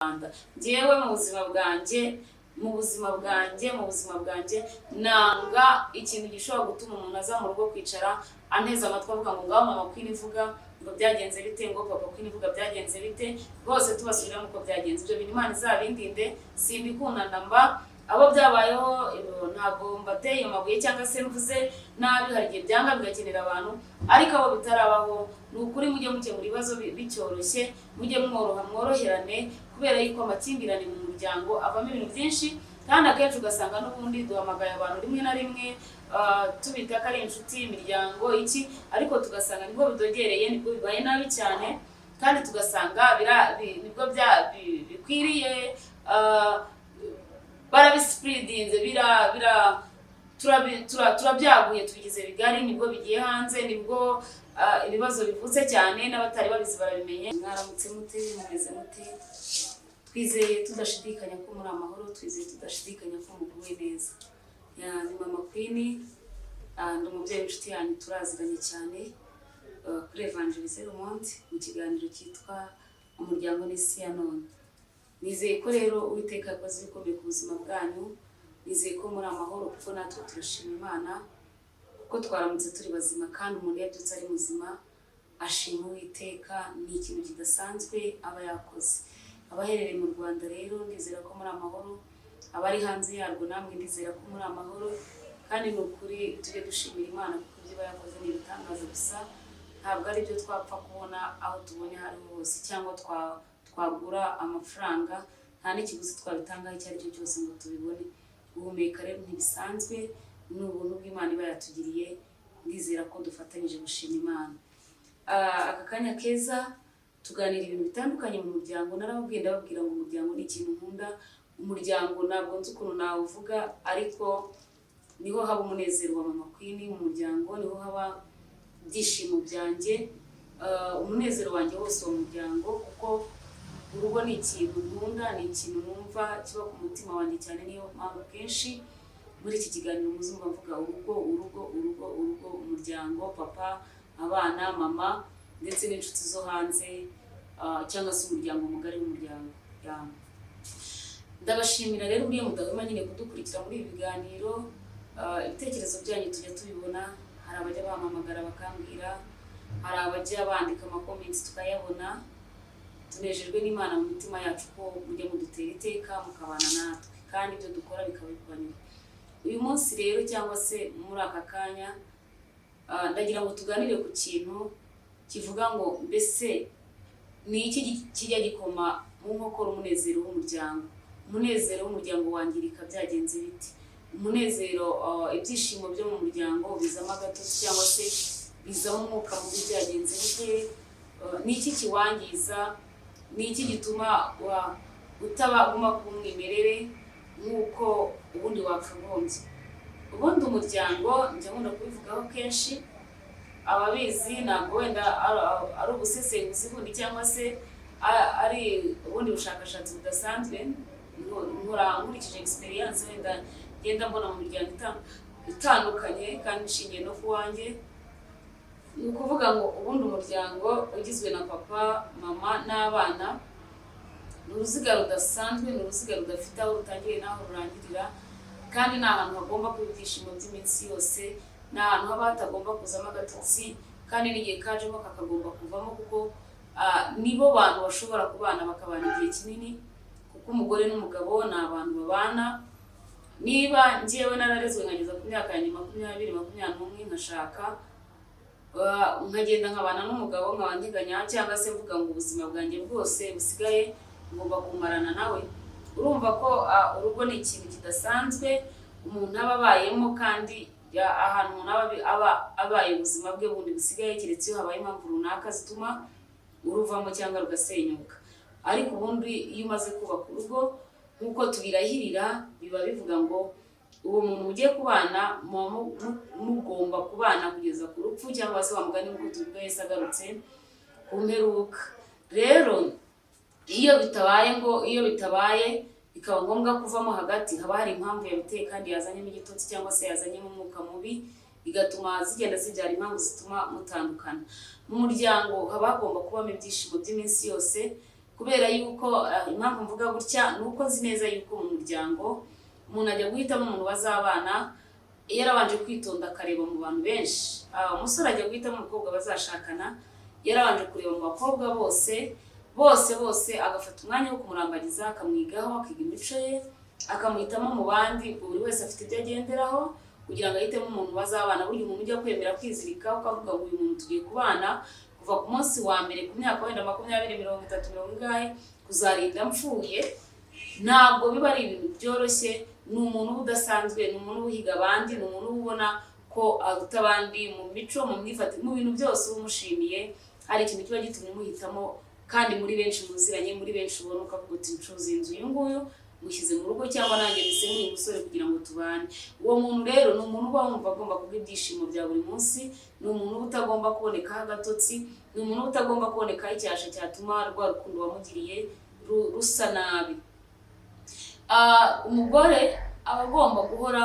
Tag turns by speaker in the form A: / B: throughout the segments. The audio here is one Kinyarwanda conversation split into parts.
A: Rwanda. Njyewe mu buzima bwanjye, mu buzima bwanjye, mu buzima bwanjye, nanga ikintu gishobora gutuma umuntu aza mu rugo kwicara anteze amatwi avuga ngo: "Ngaho Mama Queen, ivuga ngo byagenze bite?" Ngo: "Papa Queen, ivuga byagenze bite?" Bose tubasubiramo uko byagenze. Ibyo bintu Imana izabindinde, simbikunda mba. Abo byabayeho ntabwo mbateye amabuye cyangwa se mvuze nabi. Hari igihe byanga bigakenera abantu, ariko abo bitarabaho, ni ukuri mujye mukemura ibibazo bicyoroshye, mujye mworoha, mworoherane, kubera yuko amakimbirane mu muryango avamo ibintu byinshi, kandi akenshi ugasanga n'ubundi duhamagaye abantu rimwe na rimwe, tubita ko ari inshuti, imiryango, iki, ariko tugasanga nibwo bidogereye, nibwo bibaye nabi cyane, kandi tugasanga nibwo bikwiriye, barabispreadinze, bira bira turabyaguye, tubigize bigari, nibwo bigiye hanze, nibwo ibibazo bivutse cyane, n'abatari babizi barabimenye. Mwaramutse mute? Mumeze mute? Twizeye tudashidikanya ko muri amahoro, twizeye tudashidikanya ko muguwe neza. Ya, ni Mama Queen, ndi umubyeyi w'inshuti yanyu, turaziranye cyane, kuri Évangéliser le Monde mu kiganiro cyitwa Umuryango n'Isi ya None. Nizeye ko rero Uwiteka yakoze ibikomeye ku buzima bwanyu, nizeye ko muri amahoro, kuko natwe turashima Imana kuko twaramutse turi bazima, kandi umuntu iyo abyutse ari muzima ashima Uwiteka, ni ikintu kidasanzwe aba yakoze. Abaherereye mu Rwanda rero ndizera ko muri amahoro, abari hanze yarwo namwe ndizera ko muri amahoro, kandi ni ukuri tujye dushimira Imana kuko ibyo iba yakoze ni ibitangaza gusa, ntabwo ari byo twapfa kubona aho tubonye aho ariho hose cyangwa twagura amafaranga, nta n'ikiguzi twabitangaho icyo ari cyo cyose ngo tubibone. Guhumeka rero ntibisanzwe, ni ubuntu bw'Imana iba yatugiriye. Ndizera ko dufatanyije gushima Imana. Aka kanya keza tuganira ibintu bitandukanye mu muryango. Narababwiye, ndababwira ngo umuryango ni ikintu nkunda. Umuryango ntabwo nzi ukuntu nawuvuga, ariko niho haba umunezero wa Mama Queen. Mu muryango niho haba ibyishimo byanjye, umunezero wanjye wose uwo muryango, kuko urugo ni ikintu nkunda, ni ikintu numva kiba ku mutima wanjye cyane. Niyo mpamvu kenshi muri iki kiganiro muzumva mvuga urugo, urugo, urugo, urugo, umuryango, papa, abana, mama, ndetse n'inshuti zo hanze, cyangwa se umuryango mugari w'umuryango. Yeah. Ndabashimira rero buriya mudahwema nyine kudukurikira muri ibi biganiro. Ibitekerezo byanyu tujya tubibona, hari abajya bampamagara bakambwira, hari abajya bandika amacomments tukayabona. Tunejejwe n'Imana mu mitima yacu ko mujya mudutera iteka mukabana natwe, kandi ibyo dukora bikaba bibanyura. Uyu munsi rero cyangwa se muri aka kanya, ndagira ngo tuganire ku kintu kivuga ngo: mbese ni iki kijya gikoma mu nkokora umunezero w'umuryango? Umunezero w'umuryango wangirika byagenze bite? Umunezero, ibyishimo byo mu muryango bizamo agatotsi cyangwa se bizamo umwuka mubi byagenze bite? Ni iki kiwangiza? Ni iki gituma utaba uguma kuba umwimerere nk'uko ubundi wakagombye? Ubundi umuryango, njya nkunda kubivugaho kenshi, ababizi ntabwo wenda ari ubusesenguzi bundi cyangwa se ari ubundi bushakashatsi budasanzwe nkora, nkurikije experience wenda ngenda mbona mu miryango itandukanye, kandi nshingiye no ku wanjye. Ni ukuvuga ngo ubundi umuryango ugizwe na papa, mama n'abana ni uruziga rudasanzwe, ni uruziga rudafite aho rutangiriye n'aho rurangirira, kandi ni ahantu hagomba kuba ibyishimo by'iminsi yose, ni ahantu haba hatagomba kuzamo agatotsi, kandi n'igihe kajemo kakagomba kuvamo, kuko nibo bantu bashobora kubana, bakabana igihe kinini, kuko umugore n'umugabo ni abantu babana. Niba njyewe nararezwe nkageza ku myaka yanjye 20, 21, nkashaka, nkagenda nkabana n'umugabo, nkaba nteganya cyangwa se mvuga ngo ubuzima bwanjye bwose busigaye ngomba kumarana nawe, urumva ko urugo ni ikintu kidasanzwe umuntu aba abayemo, kandi ahantu umuntu aba abaye ubuzima bwe bundi busigaye, keretse iyo habaye impamvu runaka zituma uruvamo cyangwa rugasenyuka. Ariko ubundi iyo umaze kubaka urugo nk'uko tubirahirira, biba bivuga ngo uwo muntu mugiye kubana muba mugomba kubana kugeza ku rupfu, cyangwa se wa mugani nk'uko tubivuga, Yesu agarutse ku mperuka. Rero iyo bitabaye, ngo iyo bitabaye bikaba ngombwa kuvamo hagati, haba hari impamvu yabiteye, kandi yazanyemo igitotsi cyangwa se yazanyemo umwuka mubi, bigatuma zigenda zibyara impamvu zituma mutandukana. Mu muryango haba hagomba kubamo ibyishimo by'iminsi yose, Kubera yuko impamvu mvuga gutya ni uko nzi neza yuko mu muryango umuntu ajya guhitamo umuntu bazabana yarabanje kwitonda, akareba mu bantu benshi. Umusore ajya guhitamo umukobwa bazashakana yarabanje kureba mu bakobwa bose bose bose, agafata umwanya wo kumurambagiza, akamwigaho, akiga imico ye, akamuhitamo mu bandi. Buri wese afite ibyo agenderaho kugira ngo ahitemo umuntu bazabana. Burya umuntu ujya kwemera kwizirika ukavuga ngo uyu muntu tugiye kubana kuva ku munsi wa mbere, ku myaka wenda 20, 30, mirongo ingahe, kuzarinda mpfuye, ntabwo biba ari ibintu byoroshye. Ni umuntu uba udasanzwe, ni umuntu uba uhiga abandi, ni umuntu uba ubona ko aruta abandi mu mico, mu myifatire, mu bintu byose uba umushimiye. Hari ikintu kiba gitumye umuhitamo, kandi muri benshi muziranye, muri benshi ubona, ukavuga uti ncuze inzu uyu nguyu mushyize mu rugo, cyangwa nanjye mpisemo uyu musore kugira ngo tubane. Uwo muntu rero ni umuntu uba wumva agomba kuba ibyishimo bya buri munsi, ni umuntu uba utagomba kubonekaho agatotsi, ni umuntu uba utagomba kubonekaho icyasha cyatuma rwa rukundo wamugiriye rusa nabi. Umugore aba agomba guhora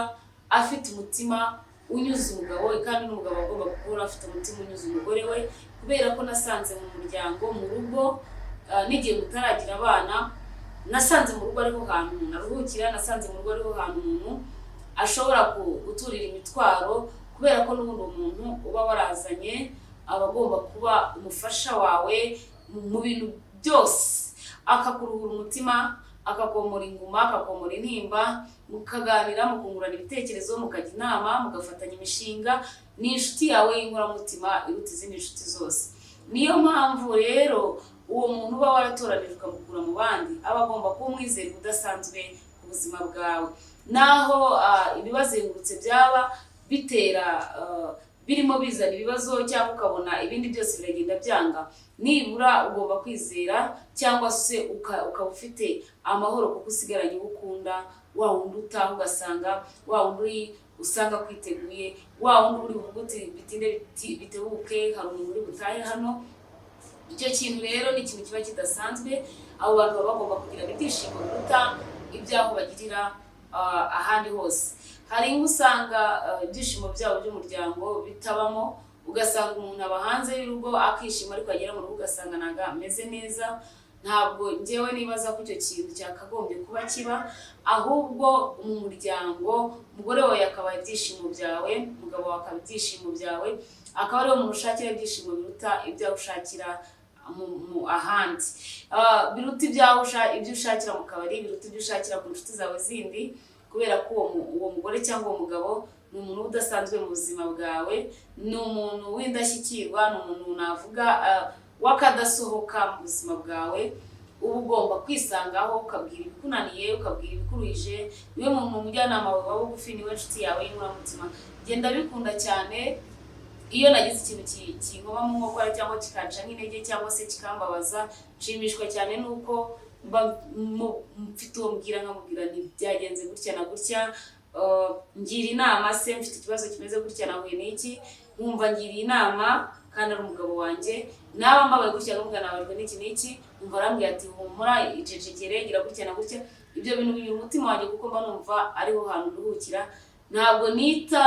A: afite umutima unyuze umugabo we, kandi n'umugabo aba agomba guhora afite umutima unyuze umugore we, kubera ko nasanze mu muryango, mu rugo, n'igihe mutaragira abana, nasanze mu rugo ariho hantu umuntu aruhukira, nasanze mu rugo ariho hantu umuntu ashobora guturira imitwaro, kubera ko n'ubundi umuntu uba warazanye aba agomba kuba umufasha wawe mu bintu byose, akakuruhura umutima, akakomora inguma, akakomora intimba, mukaganira, mukungurana ibitekerezo, mukajya inama, mugafatanya imishinga. Ni inshuti yawe y'inkoramutima iruta izindi nshuti zose. Niyo mpamvu rero uwo muntu uba waratoranije ukamukura mu bandi aba agomba kuba umwizerwa udasanzwe ku buzima bwawe. Naho ibibazengurutse byaba bitera, birimo bizana ibibazo, cyangwa ukabona ibindi byose biragenda byanga, nibura ugomba kwizera cyangwa se ukaba ufite amahoro kuko usigaranye uwo ukunda, wa wundi utaha ugasanga, wa wundi uri usanga kwiteguye, wa wundi uri buvuge uti bitinde bitebuke hari umuntu uri butahe hano. Icyo kintu rero ni ikintu kiba kidasanzwe. Abo bantu baba bagomba kugira ibyishimo biruta iby'aho bagirira ahandi hose. Hari ingo usanga ibyishimo byabo by'umuryango bitabamo, ugasanga umuntu aba hanze y'urugo akishima, ariko agera mu rugo ugasanga ntabwo ameze neza. Ntabwo njyewe nibaza ko icyo kintu cyakagombye kuba kiba, ahubwo mu muryango umugore wawe akaba ibyishimo byawe, umugabo wawe akaba ibyishimo byawe, akaba ariwe muntu ushakira ibyishimo biruta ibyo ushakira mu ahandi. Biruta ibyo ushakira mu kabari, biruta ibyo ushakira ku nshuti zawe zindi, kubera ko uwo mugore cyangwa uwo mugabo ni umuntu uba udasanzwe mu buzima bwawe, ni umuntu w'indashyikirwa, ni umuntu navuga w'akadasohoka mu buzima bwawe, uba ugomba kwisangaho, ukabwira ibikunaniye, ukabwira ibikuruhije. Niwe muntu umujyanama wawe wa bugufi, niwe nshuti yawe y'inkoramutima. Genda bikunda cyane iyo nagize ikintu kinkoma mu nkokora cyangwa kikanca nk'intege cyangwa se kikambabaza, nshimishwa cyane nuko mba mfite uwo mbwira, nkamubwira nti byagenze gutya na gutya, ngira inama se, mfite ikibazo kimeze gutya, nahuye n'iki, nkumva ngiriye inama kandi ari umugabo wanjye. Naba mbabaye gutya nkumva nababajwe n'iki n'iki, nkumva arambwira ati humura, icecekere, gira gutya na gutya. Ibyo bintu binyura umutima wanjye kuko mba numva ariho hantu nduhukira. Ntabwo nita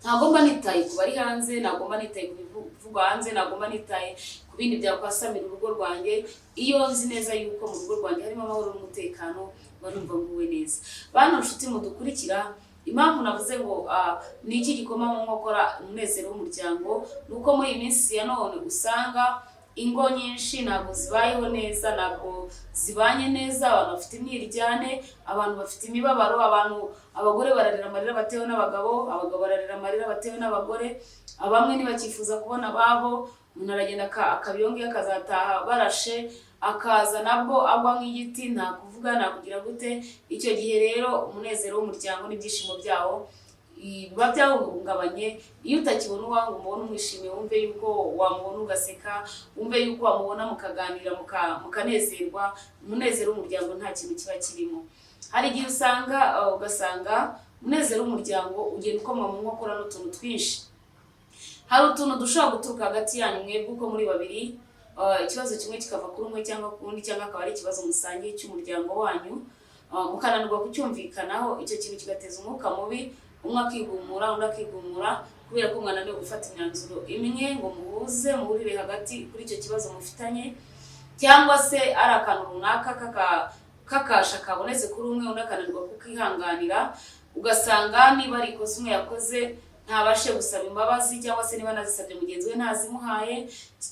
A: ntabwo mba nitaye ku bari hanze, ntabwo mba nitaye ku bivugwa hanze, ntabwo mba nitaye ku bindi byakwasamira urugo rwanjye. Iyo nzi neza yuko mu rugo rwanjye harimo amahoro n'umutekano, mba numva nguwe neza. Bano nshuti mudukurikira, impamvu navuze ngo ni iki gikoma mu nkokora umunezero w'umuryango, ni uko muri iyi minsi ya none usanga ingo nyinshi ntabwo zibayeho neza, ntabwo zibanye neza. Abantu bafite imyiryane, abantu bafite imibabaro, abantu, abagore bararira amarira batewe n'abagabo, abagabo bararira amarira batewe n'abagore, bamwe ntibakifuza kubona ababo. Umuntu aragenda akabiyongera, akazataha barashe, akaza nabwo agwa nk'igiti, nta kuvuga, nta kugira gute. Icyo gihe rero umunezero w'umuryango n'ibyishimo byawo biba byahungabanye. Iyo utakibona uwawe ngo umubone, umwishimiye, wumve yuko wamubona ugaseka, wumve yuko wamubona mukaganira, mukanezerwa, umunezero w'umuryango nta kintu kiba kirimo. Hari igihe usanga ugasanga umunezero w'umuryango ugenda ukoma mu nkokora n'utuntu twinshi. Hari utuntu dushobora guturuka hagati yanyu mwebwe uko muri babiri, ikibazo kimwe kikava kuri umwe cyangwa ku wundi, cyangwa akaba ari ikibazo musangiye cy'umuryango wanyu, mukananirwa kucyumvikanaho. Icyo kintu kigateza umwuka mubi, umwe akigumura, undi akigumura, kubera ko mwananiwe gufata imyanzuro imwe ngo muhuze, muhurire hagati kuri icyo kibazo mufitanye. Cyangwa se ari akantu runaka kakasha kabonetse kuri umwe, undi akananirwa kukihanganira. Ugasanga niba ari ikosa umwe yakoze, ntabashe gusaba imbabazi, cyangwa se niba anazisabye mugenzi we ntazimuhaye.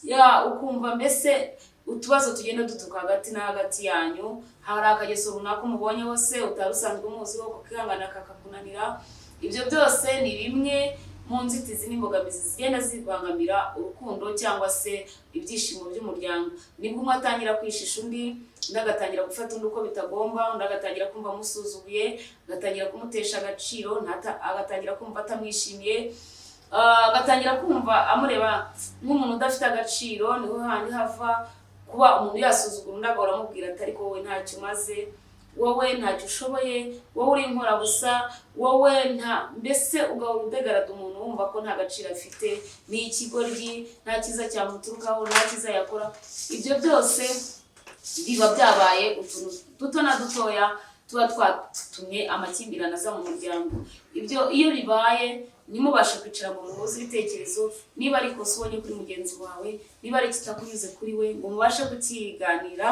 A: Ya, ukumva mbese utubazo tugenda duturuka hagati na hagati yanyu. Hari akageso runaka umubonye hose utari usanzwe umuziho, kukihangana kakakunanira. Ibyo byose ni bimwe mu nzitizi n'imbogamizi zigenda zibangamira urukundo cyangwa se ibyishimo by'umuryango. Nibwo umwe atangira kwishisha undi, undi agatangira gufata undi uko bitagomba, undi agatangira kumva amusuzuguye, agatangira kumutesha agaciro, agatangira kumva atamwishimiye, agatangira kumva amureba nk'umuntu udafite agaciro. Niho handi hava kuba umuntu yasuzugura undi, agahora amubwira ati: "Ariko wowe ntacyo umaze, wowe ntacyo ushoboye, wowe uri inkorabusa, wowe nta..." Mbese ugahora udegarada umuntu, wumva ko nta gaciro afite, ni ikigoryi, nta cyiza cyamuturukaho, nta cyiza yakora. Ibyo byose biba byabaye utuntu duto na dutoya tuba twatumye amakimbirane aza mu muryango. Ibyo iyo bibaye, ntimubashe kwicara ngo muhuze ibitekerezo, niba ari ikosa ubonye kuri mugenzi wawe, niba ari ikitakunyuze kuri we, ngo mubashe kukiganira,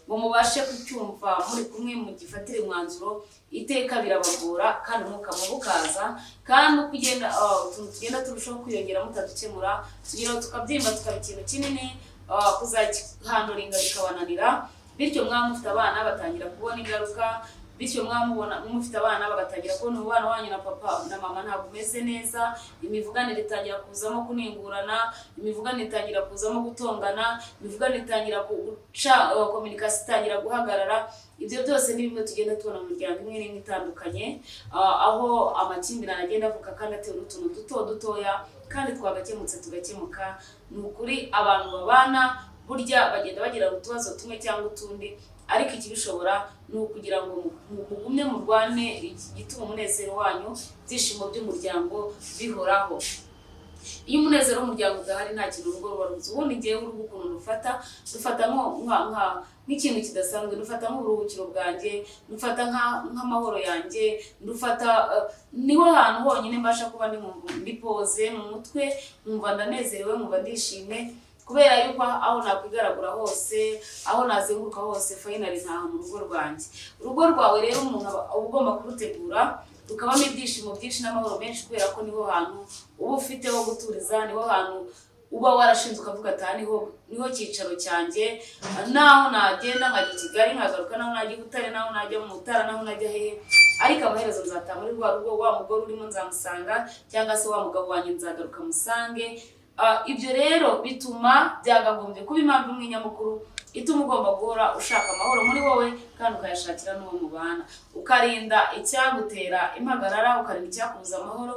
A: ngo mubashe kucyumva muri kumwe, mugifatire umwanzuro, iteka birabagora kandi umwuka mubi ukaza. Kandi uko ugenda utuntu tugenda turushaho kwiyongera mutadukemura, tugeraho tukabyimba, tukaba ikintu kinini, kuzagihandlinga bikabananira. Bityo mwaba mufite abana, batangira kubona ingaruka. Bityo mwaba mubona mufite abana, bagatangira kubona umubano wanyu na papa na mama ntabwo umeze neza. Imivuganire itangira kuzamo kuningurana, imivuganire itangira kuzamo gutongana, imivuganire itangira guca, communication itangira guhagarara. Ibyo byose ni bimwe tugenda tubona mu miryango imwe n'imwe itandukanye, aho amakimbirane agenda avuka kandi atewe n'utuntu duto dutoya kandi twagakemutse tugakemuka. Ni ukuri, abantu babana burya bagenda bagira utubazo tumwe cyangwa utundi, ariko ikibishobora ni ukugira ngo mugumye murwane igituma umunezero wanyu, ibyishimo by'umuryango bihoraho. Iyo umunezero w'umuryango udahari, nta kintu urugo ruba ruzi. Ubundi ngewe urugo ukuntu rufata, rufata nk'ikintu kidasanzwe, rufata nk'uburuhukiro bwanjye, rufata nk'amahoro yanjye, rufata niho hantu honyine mbasha kuba ndi ndi posé mu mutwe, nkumva ndanezerewe, nkumva ndishimye, kubera yuko aho nakwigaragura hose, aho nazenguruka hose, finally ntaha mu rugo rwanjye. Urugo rwawe rero umuntu aba ugomba kurutegura rukabamo ibyishimo byinshi n'amahoro menshi, kubera ko niho hantu uba ufite ho guturiza, niho hantu uba warashinze ukavuga ati: "Aha niho cyicaro cyanjye. Naho nagenda nkajya i Kigali nkagaruka, naho najya i Butare, naho najya mu Mutara, naho najya hehe, ariko amaherezo nzataha muri rwa rugo. Wa mugore urimo nzamusanga, cyangwa se wa mugabo wanjye nzagaruka musange." Ibyo rero bituma byakagombye kuba impamvu imwe nyamukuru ituma ugomba guhora ushaka amahoro muri wowe kandi ukayashakira n'uwo mubana, ukarinda icyagutera impagarara, ukarinda icyakubuza amahoro,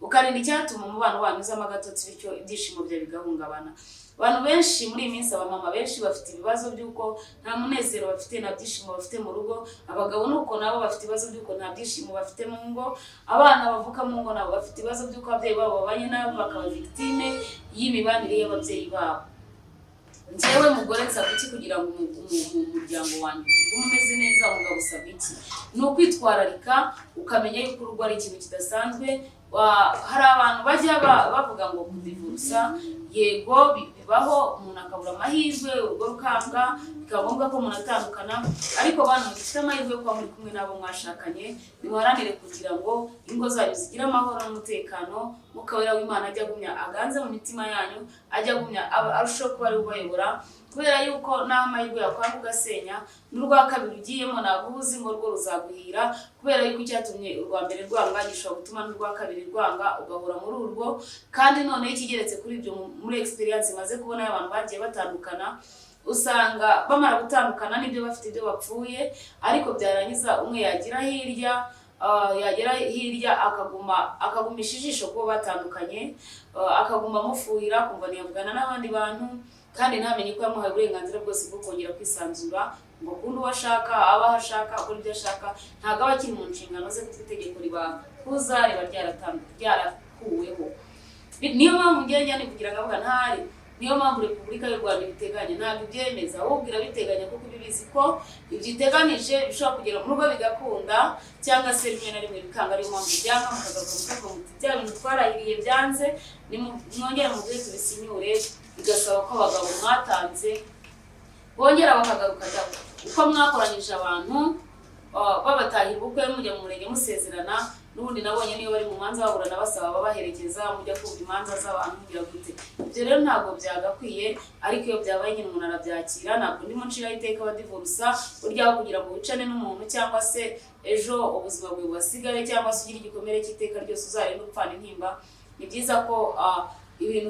A: ukarinda icyatuma umubano wanyu uzamo agatotsi, bityo ibyishimo byawe bigahungabana. Abantu benshi muri iyi minsi, abamama benshi bafite ibibazo by'uko nta munezero bafite, nta byishimo bafite mu rugo. Abagabo nuko nabo bafite ibibazo by'uko nta byishimo bafite mu ngo. Abana bavuka mu ngo nabo bafite ibibazo by'uko ababyeyi babo babanye nabi, bakaba victime y'imibanire y'ababyeyi babo. Njyewe mugore nsabwa iki kugira ngo umuryango wanjye ugume umeze neza? Umugabo usabwa iki? Ni ukwitwararika, ukamenya yuko urugo ari ikintu kidasanzwe. Hari abantu bajya bavuga ngo kudivorusa, yego bibaho, umuntu akabura amahirwe, urugo rukanga, bikaba ngombwa ko umuntu atandukana. Ariko bantu mugifite amahirwe yo kuba muri kumwe n'abo mwashakanye, nimuharanire kugira ngo ingo zanyu zigire amahoro n'umutekano. Mwuka Wera w'Imana ajya agumya aganze mu mitima yanyu, ajya agumya arushaho kuba ari we ubayobora, kubera yuko n'aho amahirwe yakwanga ugasenya, n'urwa kabiri ugiyemo ntabwo uba uzi ngo rwo ruzaguhira, kubera yuko icyatumye urwa mbere rwanga gishobora gutuma n'urwa kabiri rwanga, ugahora muri urwo. Kandi noneho ikigeretse kuri ibyo, muri experience maze kubona y'abantu bagiye batandukana, usanga bamara gutandukana n'ibyo bafite ibyo bapfuye, ariko byarangiza umwe yagira hirya, yagera hirya akaguma akagumisha ijisho kubo batandukanye, akaguma amufuhira, akumva ntiyavugana n'abandi bantu, kandi ntamenye ko yamuhaye uburenganzira bwose bwo kongera kwisanzura ngo akunde uwo ashaka, abe aho ashaka, akore ibyo ashaka. Ntabwo aba akiri mu nshingano ze, kuko itegeko ribahuza riba ryarakuweho. Niyo mpamvu ngiye njya kugira ngo avuga ntahari. Niyo mpamvu Repubulika y'u Rwanda ibiteganya, ntabwo ibyemeza, ahubwo irabiteganya, kuko iba ibizi ko ibyo iteganije bishobora kugera mu rugo bigakunda, cyangwa se rimwe na rimwe bikanga. Ariyo mpamvu byanga, mukagaruka mukavuga muti: "Bya bintu twarahiriye byanze, mwongere muduhe tubisinyure." Bigasaba ko abagabo mwatanze Bongera bakagaruka da uko mwakoranyije abantu, babatahira ubukwe, mujya mu murenge musezerana. N'ubundi nabonye niyo bari mu manza baburana basaba ababaherekeza, mujya kumva imanza z'abantu mugira gute. Ibyo rero ntabwo byagakwiye, ariko iyo byabaye nyine umuntu arabyakira. Ntabwo ndimo nshiraho iteka abadivorusa. Burya aho kugira ngo wicane n'umuntu, cyangwa se ejo ubuzima bwawe buhasigare, cyangwa se ugire igikomere cy'iteka ryose uzarinde upfana intimba, ni byiza ko ibintu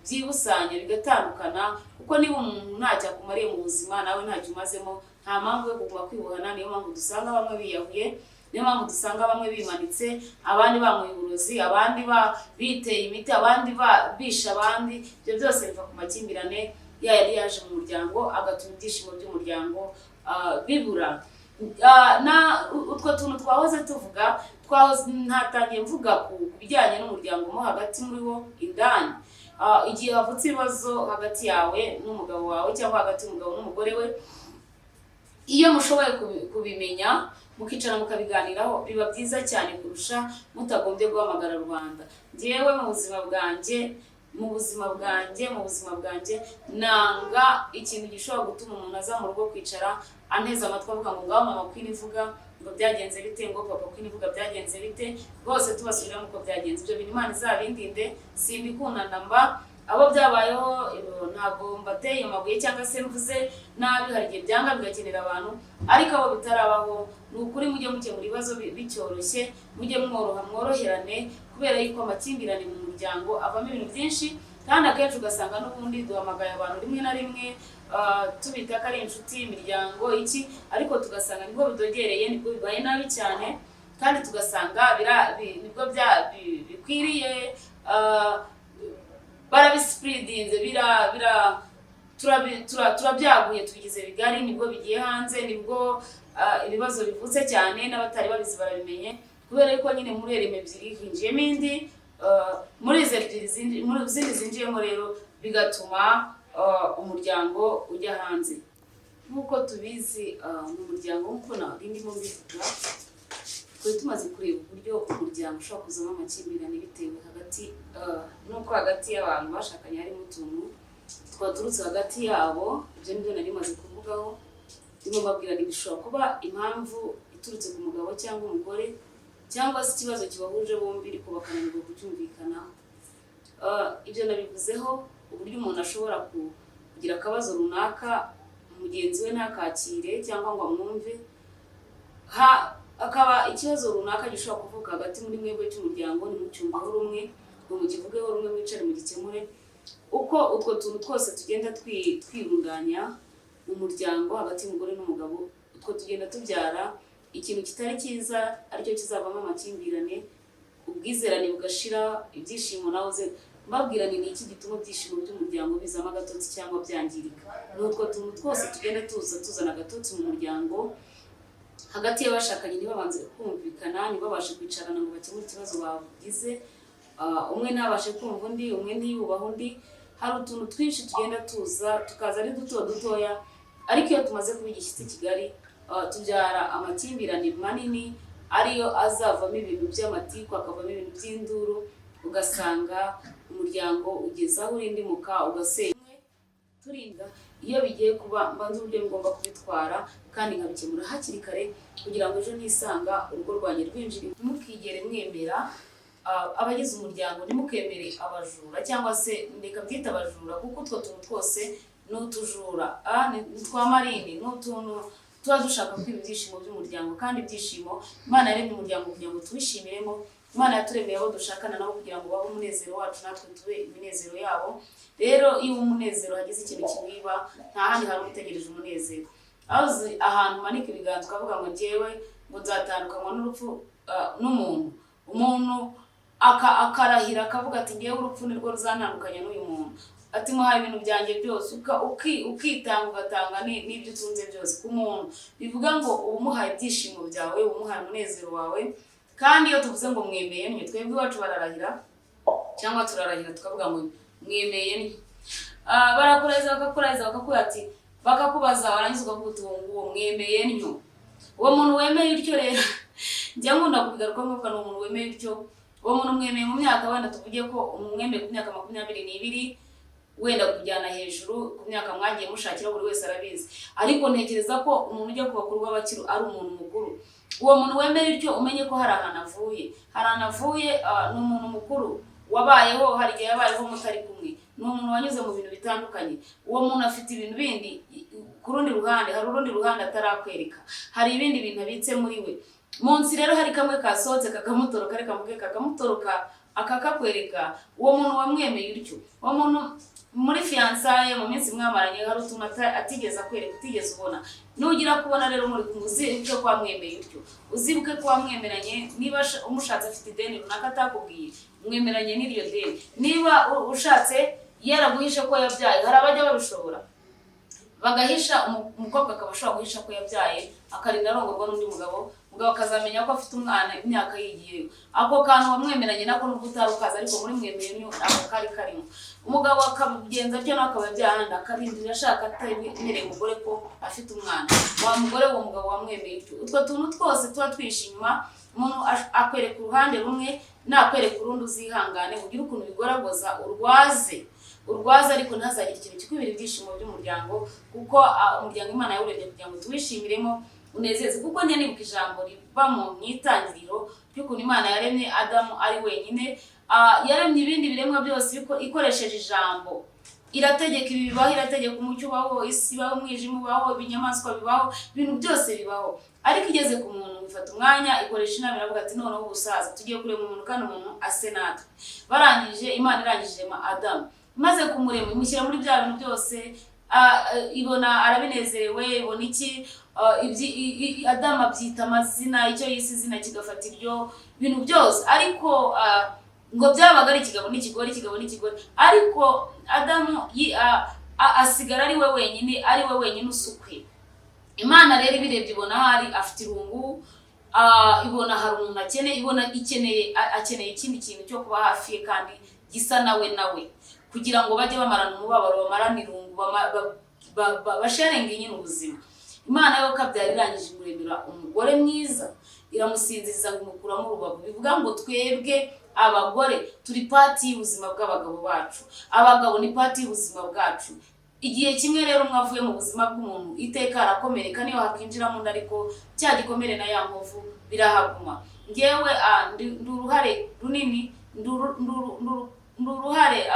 A: byibusanya bigatandukana, kuko niba umuntu ntacyo akumariye mu buzima, nawe ntacyo umazemo, nta mpamvu yo kuguma kwibohana. Niyo mpamvu dusanga bamwe biyahuye, niyo mpamvu dusanga bamwe bimanitse, abandi banyweye uburozi, abandi biteye imiti, abandi bishe abandi. Ibyo byose biva ku makimbirane ya yari yaje mu muryango, agatuma ibyishimo by'umuryango bibura. Na utwo tuntu twahoze tuvuga, twahoze ntatangiye mvuga ku bijyanye n'umuryango mo hagati muri wo indani. Igihe havutse ibibazo hagati yawe n'umugabo wawe, cyangwa hagati y'umugabo n'umugore we, iyo mushoboye kubimenya, mukicara mukabiganiraho, biba byiza cyane kurusha mutagombye guhamagara rubanda. Njyewe mu buzima bwanjye nanga ikintu gishobora gutuma umuntu aza mu rugo kwicara anteze amatwi, avuga ngo "Ngaho mama Queen ivuga ngo byagenze bite, ngo papa Queen ivuga byagenze bite", bose tubasubiramo uko byagenze. Ibyo bintu Imana izabindinde, simbikunda mba. Abo byabayeho ntabwo mbateye amabuye cyangwa se mvuze nabi, hari igihe byanga bigakenera abantu. Ariko abo bitarabaho, ni ukuri mujye mukemura ibibazo bicyoroshye, mujye mworoha, mworoherane, kubera yuko amakimbirane mu muryango avamo ibintu byinshi. Kandi akenshi ugasanga n'ubundi duhamagaye abantu rimwe na rimwe, tubita ko ari inshuti, imiryango iki, ariko tugasanga nibwo bidogereye, nibwo bibaye nabi cyane, kandi tugasanga nibwo bikwiriye, barabispreadinze, bira bira turabyaguye, tubigize bigari, nibwo bigiye hanze, nibwo ibibazo bivutse cyane, n'abatari babizi barabimenye, kubera yuko nyine muri ereme ebyiri hinjiyemo indi. Muri izo ebyiri muri zindi zinjiyemo rero, bigatuma umuryango ujya hanze. Nk'uko tubizi, mu muryango, nk'uko nari ndimo mbivuga, twari tumaze kureba uburyo umuryango ushobora kuzamo amakimbirane bitewe hagati n'uko hagati y'abantu bashakanye harimo utuntu twaturutse hagati yabo. Ibyo nibyo nari maze kuvugaho, ndimo mbabwira nti bishobora kuba impamvu iturutse ku mugabo cyangwa umugore, cyangwa se ikibazo kibahuje bombi, ariko bakananirwa kucyumvikanaho. Ibyo nabivuzeho, uburyo umuntu ashobora kugira akabazo runaka, mugenzi we ntakakire cyangwa ngo amwumve, akaba ikibazo runaka gishobora kuvuka hagati muri mwebwe cy'umuryango, ntimucyumveho rumwe ngo mukivugeho rumwe, mwicare mugikemure. Uko utwo tuntu twose tugenda twirundanya mu muryango hagati y'umugore n'umugabo, utwo tugenda tubyara ikintu kitari cyiza, aricyo kizavamo amakimbirane, ubwizerane bugashira, ibyishimo. Nawe uze mbabwira ni iki gituma ibyishimo by'umuryango bizamo agatotsi cyangwa byangirika? Ni utwo tuntu twose tugenda tuza tuzana agatotsi mu muryango hagati y'abashakanye, ntibabanze kumvikana, ntibabashe kwicarana ngo bakemure ikibazo bagize. Umwe ntabashe kumva undi, umwe ntiyubahe undi. Hari utuntu twinshi tugenda tuza, tukaza ari duto dutoya, ariko iyo tumaze kuba igishyitsi kigari, tubyara amakimbirane manini, ariyo azavamo ibintu by'amatiku, akavamo ibintu by'induru, ugasanga umuryango ugeze aho urindimuka ugasenya. Turinda iyo bigiye kuba, mbanza uburyo ngomba kubitwara kandi nkabikemura hakiri kare, kugira ngo ejo nisanga urugo rwanjye rwinjira. Ntimukigere mwemera, abagize umuryango, ntimukemere abajura, cyangwa se reka byita abajura, kuko utwo tuntu twose ni utujura. Ni twa marine, ni utuntu tuba dushaka kwiba ibyishimo by'umuryango. Kandi ibyishimo, Imana yaremye umuryango kugira ngo tuwishimiremo. Imana yaturemeye abo dushakana nabo kugira ngo babe umunezero wacu, natwe tube iminezero yabo. Rero iyo umunezero hagize ikintu kimwiba, nta handi hari utegereje umunezero. Aho uzi ahantu umanika ibiganza ukavuga ngo "Njyewe ngo nzatandukanywa n'urupfu n'umuntu", umuntu akarahira akavuga ati "Ngewe urupfu nirwo ruzantandukanya n'uyu muntu", ati "Muhaye ibintu byanjye byose", ukitanga, ugatanga n'ibyo utunze byose ku muntu, bivuga ngo uba umuhaye ibyishimo byawe, uba umuhaye umunezero wawe. Kandi iyo tuvuze ngo mwemeye ntyo, twebwe iwacu bararahira cyangwa turarahira, tukavuga ngo mwemeye ntyo. Barakurahiza, bakakurahiza, bakakubwira ati, bakakubaza, warangiza ukavuga uti "Uwo nguwo mwemeye ntyo". Uwo muntu wemeye utyo rero, njya nkunda kubigarukaho nkavuga ni umuntu wemeye utyo, uwo muntu mwemeye mu myaka, wenda tuvuge ko umwemeye ku myaka 22. Wenda kujyana hejuru ku myaka mwagiye mushakira, buri wese arabizi. Ariko ntekereza ko umuntu ujya kubaka urugo aba akiri ari umuntu mukuru. Uwo muntu wemera ityo, umenye ko hari ahantu avuye, hari ahantu avuye. Ni umuntu mukuru wabayeho, hari igihe yabayeho mutari kumwe, ni umuntu wanyuze mu bintu bitandukanye. Uwo muntu afite ibintu bindi ku rundi ruhande, hari urundi ruhande atarakwereka, hari ibindi bintu abitse muri we. Munsi rero hari kamwe kasohotse kakamutoroka, reka mvuge kakamutoroka, akakakwereka. Uwo muntu wamwemeye utyo, uwo muntu muri fiançailles, mu minsi mwamaranye, hari utuntu atigeze akwereka, utigeze ubona. Nugira kubona rero muri kumwe, uzibuke ko wamwemeye utyo, uzibuke ko wamwemeranye. Niba umushatse afite ideni runaka atakubwiye, mwemeranye n'iryo deni. Niba ushatse yaraguhishe ko yabyaye, hari abajya babishobora bagahisha, umukobwa akaba ashobora guhisha ko yabyaye, akarinda arongorwa n'undi mugabo, umugabo akazamenya ko afite umwana imyaka yigiyeyo. Ako kantu wamwemeranye nako, nubwo utari ukazi, ariko muri mwemeye niyo ako kari karimo. Umugabo akabigenza atyo, nawe akaba yabyaye ahandi, akarindira ashaka atemereye umugore ko afite umwana. Wa mugore, uwo mugabo wamwemeye utyo, utwo tuntu twose tuba twihishe inyuma. Umuntu akwereka uruhande rumwe, nakwereka urundi uzihangane, ugire ukuntu bigoragoza, urwaze, urwaze, ariko ntazagire ikintu kikwibira ibyishimo by'umuryango, kuko umuryango Imana yawurebye kugira ngo tuwishimiremo, unezeze. Kuko njya nibuka ijambo riva mu itangiriro ry'ukuntu Imana yaremye Adamu ari wenyine. Yaremye ibindi biremwa byose ikoresheje ijambo. Irategeka ibi bibaho, irategeka umucyo ubaho, isi ibaho, umwijima ubaho, ibinyamaswa bibaho, ibintu byose bibaho. Ariko igeze ku muntu ifata umwanya, ikoresha inama, iravuga ati: "Noneho ubusaza tugiye kurema umuntu, kandi umuntu ase natwe." Barangije, Imana irangije irema Adamu. Imaze kumurema, imushyira muri bya bintu byose, ibona arabinezerewe, ibona iki, Adamu abyita amazina, icyo yise izina kigafata iryo bintu byose. Ariko ngo byabaga ari ikigabo n'ikigore, ikigabo n'ikigore. Ariko Adamu asigara ari we wenyine, ari we wenyine usukwe. Imana rero ibirebye ibona ahari afite irungu, ibona hari umuntu akeneye, ibona ikeneye, akeneye ikindi kintu cyo kuba hafi ye kandi gisa nawe, nawe kugira ngo bajye bamarana umubabaro, bamarane irungu, basharinge nyine ubuzima. Imana yo kabyara irangije imuremera umugore mwiza, iramusinziriza ngo imukuramo urubavu. Bivuga ngo twebwe abagore turi part y'ubuzima bw'abagabo bacu, abagabo ni part y'ubuzima bwacu. Igihe kimwe rero umwe avuye mu buzima bw'umuntu, iteka arakomereka, niyo hakinjiramo undi, ariko cya gikomere na ya nkovu birahaguma. Ngewe ndi uruhare runini, ndi uruhare,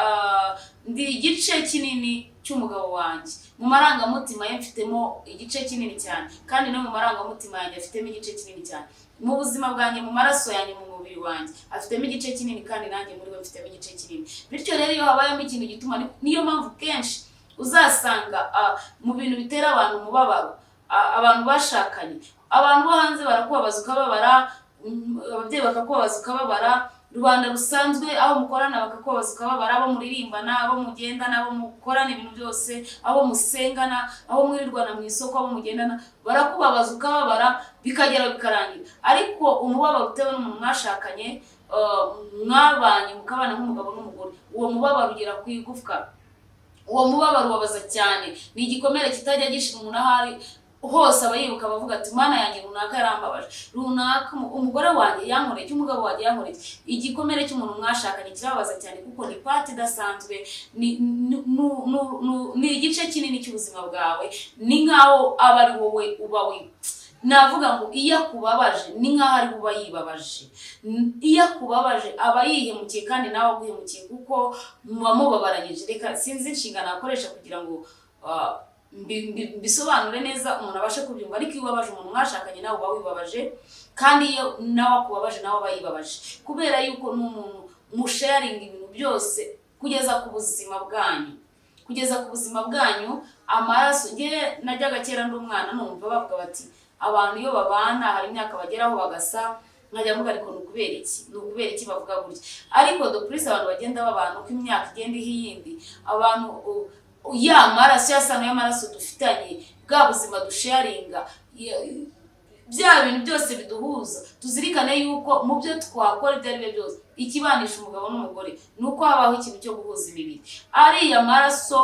A: ndi igice kinini cy'umugabo wanjye. Mu marangamutima ye mfitemo igice kinini cyane, kandi no mu marangamutima yanjye afitemo igice kinini cyane. Mu buzima bwanjye, mu maraso yanjye, mu mubiri wanjye afitemo igice kinini, kandi nanjye muri we mfitemo igice kinini. Bityo rero iyo habayemo ikintu gituma, niyo mpamvu kenshi uzasanga mu bintu bitera abantu umubabaro, abantu bashakanye, abantu bo hanze barakubabaza ukababara, ababyeyi bakakubabaza ukababara, rubanda rusanzwe aho mukorana bakakubabaza ukababara, abo muririmbana, abo mugendana, abo mukorana ibintu byose, abo musengana, abo mwirirwana mu isoko, abo mugendana, barakubabaza ukababara, bikagera bikarangira. Ariko umubabaro utewe n'umuntu mwashakanye, mwabanye, mukabana nk'umugabo n'umugore, uwo mubabaro ugera ku igufwa. Uwo mubabaro ubabaza cyane, ni igikomere kitajya gishira. Umuntu aho ari hose aba yibuka, abavuga ati: "Mana yanjye, runaka yarambabaje, runaka umugore wanjye yankoreye iki, umugabo wanjye yankoreye iki." Igikomere cy'umuntu mwashakanye kirababaza cyane, kuko ni part idasanzwe, ni igice kinini cy'ubuzima bwawe. Ni nk'aho aba ari wowe uba wi navuga ngo iyo akubabaje ni nk'aho ari we uba yibabaje. Iyo akubabaje aba yihemukiye, kandi nawe aguhemukiye, kuko muba mubabaranyije. Reka sinzi inshingano akoresha kugira ngo mbisobanure neza umuntu abashe kubyumva. Ariko iyo ubabaje umuntu mwashakanye, nawe uba wibabaje, kandi iyo nawe akubabaje, nawe aba yibabaje, kubera yuko ni umuntu musharinga ibintu byose kugeza ku buzima bwanyu, kugeza ku buzima bwanyu, amaraso. Ngewe najyaga kera ndi umwana numva bavuga bati: "Abantu iyo babana hari imyaka bageraho bagasa." Nkajya mvuga: "Ariko ni ukubera iki? Ni ukubera iki bavuga gutya?" Ariko de plus abantu bagenda babana, uko imyaka igenda iha iyindi, abantu ya maraso, ya sano y'amaraso dufitanye, bwa buzima dusharinga, bya bintu byose biduhuza, tuzirikane yuko mu byo twakora ibyo ari byo byose, ikibanisha umugabo n'umugore ni uko habaho ikintu cyo guhuza imibiri. Ariya maraso,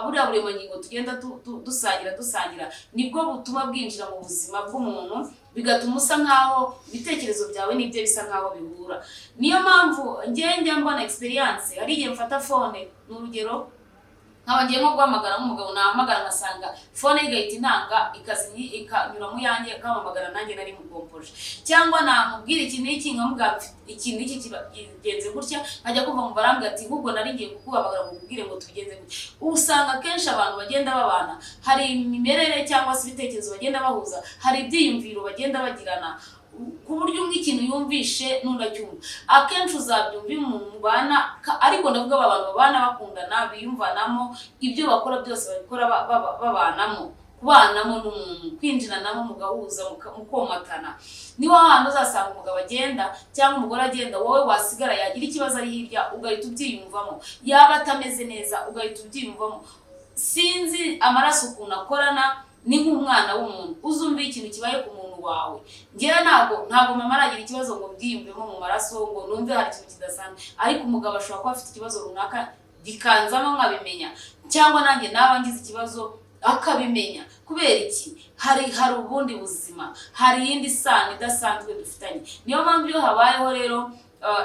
A: buriya buremangingo tugenda dusangira, dusangira, nibwo butuma bwinjira mu buzima bw'umuntu, bigatuma usa nkaho ibitekerezo byawe n'ibye bisa nkaho bihura. Niyo mpamvu njye njya mbona experience, hari igihe mfata phone, ni urugero. Nkaba ngiye nko guhamagara nk'umugabo, nahamagara ngasanga phone ye igahita intanga, ikanyura mu yanjye, akampamagara nanjye nari mukompoje, cyangwa namubwira iki n'iki, nkamubwira iki n'iki kigenze gutya, nkajya kumva mu barambwira ati: "Ahubwo nari ngiye kuguhamagara ngo nkubwire ngo tubigenze gutya." Usanga akenshi abantu bagenda babana, hari imimerere cyangwa se ibitekerezo bagenda bahuza, hari ibyiyumviro bagenda bagirana, ku buryo umwe ikintu yumvishe n'undi acyumva. Akenshi uzabyumva iyo umuntu mubana, ariko ndavuga aba bantu babana bakundana, biyumvanamo, ibyo bakora byose babikora babanamo. Kubanamo n'umuntu, kwinjiranamo, mugahuza, mukomatana, niho hantu uzasanga umugabo agenda cyangwa umugore agenda, wowe wasigara, yagira ikibazo ari hirya ugahita ubyiyumvamo, yaba atameze neza ugahita ubyiyumvamo. Sinzi amaraso ukuntu akorana, ni nk'umwana w'umuntu. Uzumva ikintu kibaye ku muntu wawe. Ngewe ntabwo mama aragira ikibazo ngo mbyiyumvemo mu maraso, ngo numve hari ikintu kidasanzwe, ariko umugabo ashobora kuba afite ikibazo runaka gikanzamo nkabimenya, cyangwa nanjye naba ngize ikibazo akabimenya. Kubera iki? Hari ubundi buzima, hari iyindi sano idasanzwe dufitanye. Niyo mpamvu iyo habayeho rero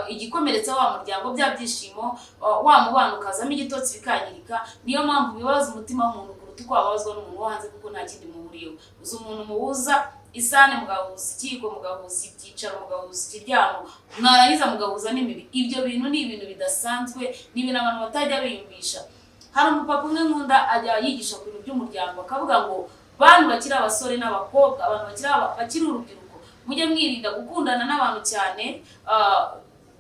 A: igikomeretsa wa muryango, bya byishimo, wa mubano ukazamo igitotsi bikangirika. Niyo mpamvu bibabaza umutima w'umuntu kuruta uko wababazwa n'umuntu wo hanze, kuko nta kindi muhuriyeho. Uzi umuntu muhuza isahani, mugahuza ikiyiko, mugahuza ibyicaro, mugahuza ikiryamo, mwarangiza mugahuza n'imibiri. Ibyo bintu ni ibintu bidasanzwe, ni ibintu abantu batajya biyumvisha. Hari umupapa umwe nkunda, ajya yigisha ku bintu by'umuryango, akavuga ngo: "Bantu bakiri abasore n'abakobwa, abantu bakiri urubyiruko, mujye mwirinda gukundana n'abantu cyane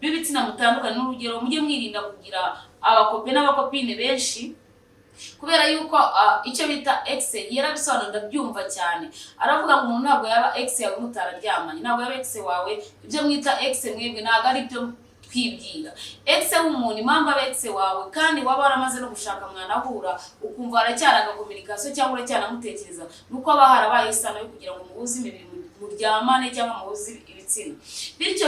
A: b'ibitsina mutandukanye." N'urugero, mujye mwirinda kugira abakope n'abakopine benshi, kubera yuko icyo bita ex, yarabisobanura ndabyumva cyane. Aravuga ngo umuntu ntabwo yaba ex yawe mutararyamanye, ntabwo yaba ex wawe. Ibyo mwita ex mwebwe ntabwo ari byo twibwira. Ex w'umuntu, impamvu aba ex wawe kandi waba waramaze no gushaka, mwanahura ukumva haracyari agakominikasiyo cyangwa uracyanamutekereza, ni uko haba harabaye isano yo kugira ngo muhuze imibiri, muryamane cyangwa muhuze ibitsina. Bityo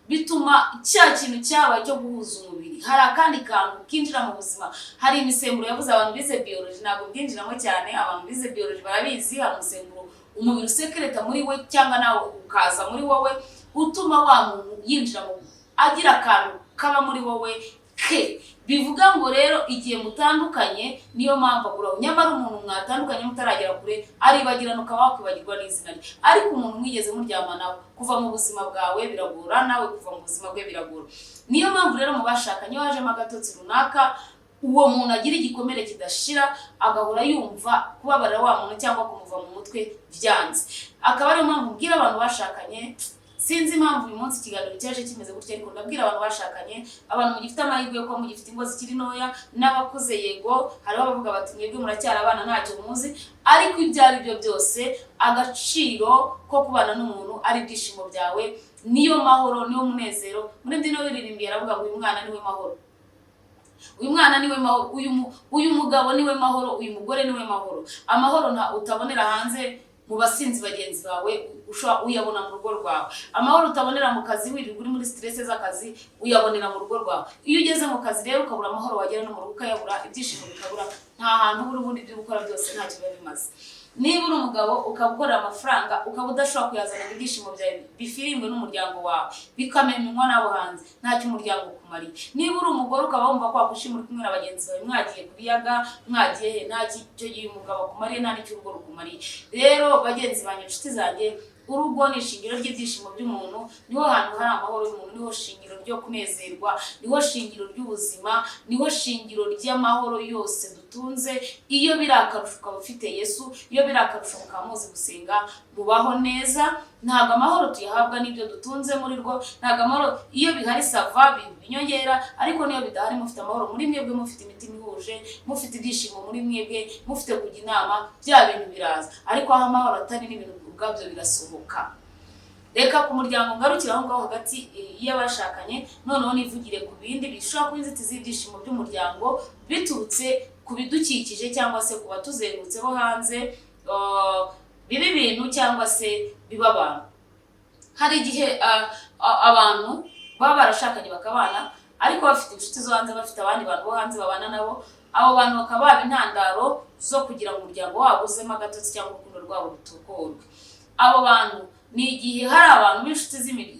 A: bituma cya kintu cyabaye cyo guhuza umubiri, hari akandi kantu kinjira mu buzima. Hari imisemburo yavuze, abantu bize biology, ntabwo byinjiramo cyane, abantu bize biology barabizi. Hari umusemburo umubiri usekereta muri we, cyangwa nawe ukaza muri wowe, utuma wa muntu yinjira mu, agira akantu kaba muri wowe ke. Bivuga ngo rero igihe mutandukanye, niyo mpamvu aguraho. Nyamara umuntu mwatandukanye mutaragera kure aribagirana, ukaba wakwibagirwa n'izina rye, ariko umuntu mwigeze muryamana, kuva mu buzima bwawe biragora, nawe kuva mu buzima bwe biragora. Niyo mpamvu rero mu bashakanye iyo hajemo agatotsi runaka, uwo muntu agira igikomere kidashira, agahora yumva kubabarira wa muntu cyangwa kumuva mu mutwe byanze. Akaba ariyo mpamvu mbwira abantu bashakanye, sinzi impamvu uyu munsi ikiganiro cyaje kimeze gutya, ariko ndabwira abantu bashakanye, abantu mugifite amahirwe yo kuba mugifite ingo zikiri ntoya, n'abakuze. Yego, hariho abavuga bati: "Mwebwe muracyari abana, ntacyo muzi." Ariko ibyo ari byo byose, agaciro ko kubana n'umuntu ari ibyishimo byawe, niyo mahoro, niyo munezero. Muri mbyino biririmbiye aravuga ngo: "Uyu mwana niwe mahoro, uyu mwana niwe mahoro, uyu mugabo niwe mahoro, uyu mugore niwe mahoro." Amahoro nta utabonera hanze mu basinzi bagenzi bawe, ushobora uyabona mu rugo rwawe. Amahoro utabonera mu kazi, wirirwa uri muri stress z'akazi, uyabonera mu rugo rwawe. Iyo ugeze mu kazi rero ukabura amahoro, wagera no mu rugo ukayabura, ibyishimo bikabura, nta hantu ubura. Ubundi ibyo gukora byose ntacyo biba bimaze. Niba uri umugabo ukaba ukorera amafaranga, ukaba udashobora kuyazana ngo ibyishimo byawe bifiringwe n'umuryango wawe, bikamenywa n'abo hanze, ntacyo umuryango ukumariye. Niba uri umugore ukaba wumva ko wakwishima uri kumwe na bagenzi bawe, mwagiye ku biyaga, mwagiye he, nta icyo gihe umugabo akumariye, nta n'icyo urugo rukumariye. Rero bagenzi banjye, inshuti zanjye, urugo ni ishingiro ry'ibyishimo by'umuntu, niho hantu hari amahoro y'umuntu, niho shingiro ryo kunezerwa, niho shingiro ry'ubuzima, niho shingiro ry'amahoro yose dutunze. Iyo biri akarusho ukaba ufite Yesu, iyo biri akarusho mukaba muzi gusenga, mubaho neza. Ntabwo amahoro tuyahabwa n'ibyo dutunze muri rwo, ntabwo amahoro, iyo bihari ça va, binyongera, ariko niyo bidahari, mufite amahoro muri mwebwe, mufite imitima ihuje, mufite ibyishimo muri mwebwe, mufite kujya inama, bya bintu biraza. Ariko aho amahoro atari, n'ibintu ubwabyo birasohoka. Reka ku muryango ngarukire aho ngaho hagati y'abashakanye, noneho nivugire ku bindi bishobora kuba inzitizi y'ibyishimo by'umuryango biturutse ku bidukikije cyangwa se ku batuzengurutse bo hanze, biba ibintu cyangwa se biba abantu. Hari igihe abantu baba barashakanye bakabana, ariko bafite inshuti zo hanze, bafite abandi bantu bo hanze babana nabo. Abo bantu bakaba baba intandaro zo kugira ngo umuryango wabo uzemo agatotsi cyangwa urukundo rwabo rutokorwe. Abo bantu Ni igihe hari abantu b'inshuti